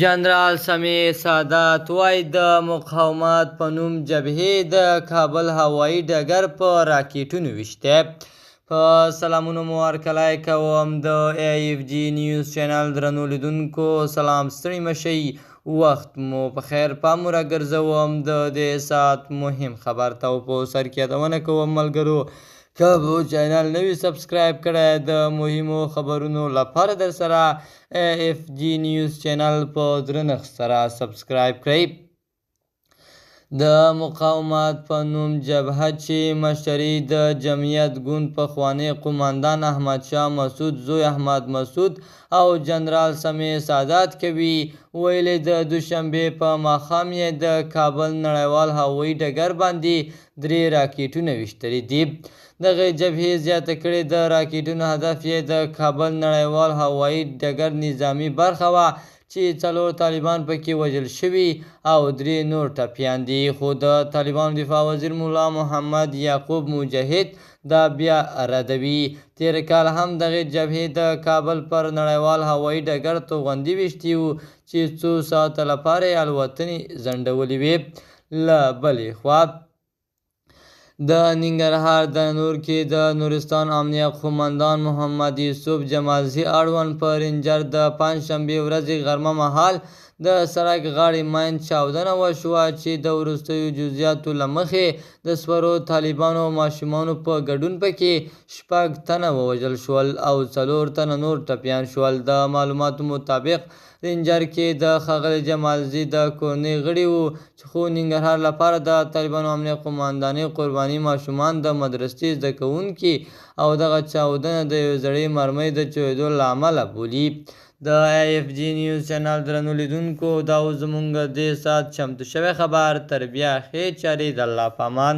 جنرال سمیع سادات وایي د مقاومت په نوم جبهې د کابل هوایي ډګر په راکټونو ویشتی. په سلامونو مو هرکلی کوم د ای اف جي نیوز چینل درنو لیدونکو، سلام، ستړي مه شئ، وخت مو په خیر. پام مو راګرځوم د دې ساعت مهم خبر ته او په سر کې یادونه کوم ملګرو، که مو چینل نه وي سبسکرایب کړی، د مهمو خبرونو لپاره در سره ای اف جي نیوز چینل په درنښت سره سبسکرایب کړئ. د مقاومت په نوم جبهه چې مشري د جمعیت ګوند پخوانی قوماندان احمد شاه مسعود زوی احمد مسعود او جنرال سمیع سادات کوي، ویلي د دوشنبې په ماښام یې د کابل نړیوال هوایي ډګر باندې 3 راکټونه ویشتلي دي. دغې جبهې زیاته کړې، د راکټونو هدف یې د کابل نړیوال هوایي ډګر نظامي برخه وه چې 4 طالبان پکې وژل شوي او 3 نور ټپیان دي. خو د طالبانو دفاع وزیر ملا محمد یعقوب مجاهد دا بیا ردوي. تېر کال هم دغې جبهې د کابل پر نړیوال هوایي ډګر توغندي ویشتي وو چې څو ساعته لپاره یې الوتنې ځنډولې وې. له بلې خوا د ننګرهار د نور کې د نورستان امنیه قومندان محمد یوسف جمالزي اړوند په رینجر د پنجشنبې ورځې غرمه مهال د سړک غاړې ماین چاودنه وشوه چې د وروستیو جزئیاتو له مخې د سپرو طالبانو او ماشومانو په ګډون پکې 6 تنه ووژل شول او 4 تنه نور ټپیان شول. د معلوماتو مطابق رینجر کې د ښاغلي جمالزي د کورنۍ غړي وو، خو ننګرهار لپاره د طالبانو امنیه قوماندانۍ قرباني ماشومان د مدرسې زده کوونکي او دغه چاودنه د یوې زړې مرمۍ د چویدو له امله بولي. د ای اف جي نیوز چینل درنو لیدونکو، دا اوس زمونږ دې ساعت چمتو شوی خبر. تر بیا ښې چارې، د الله په امان.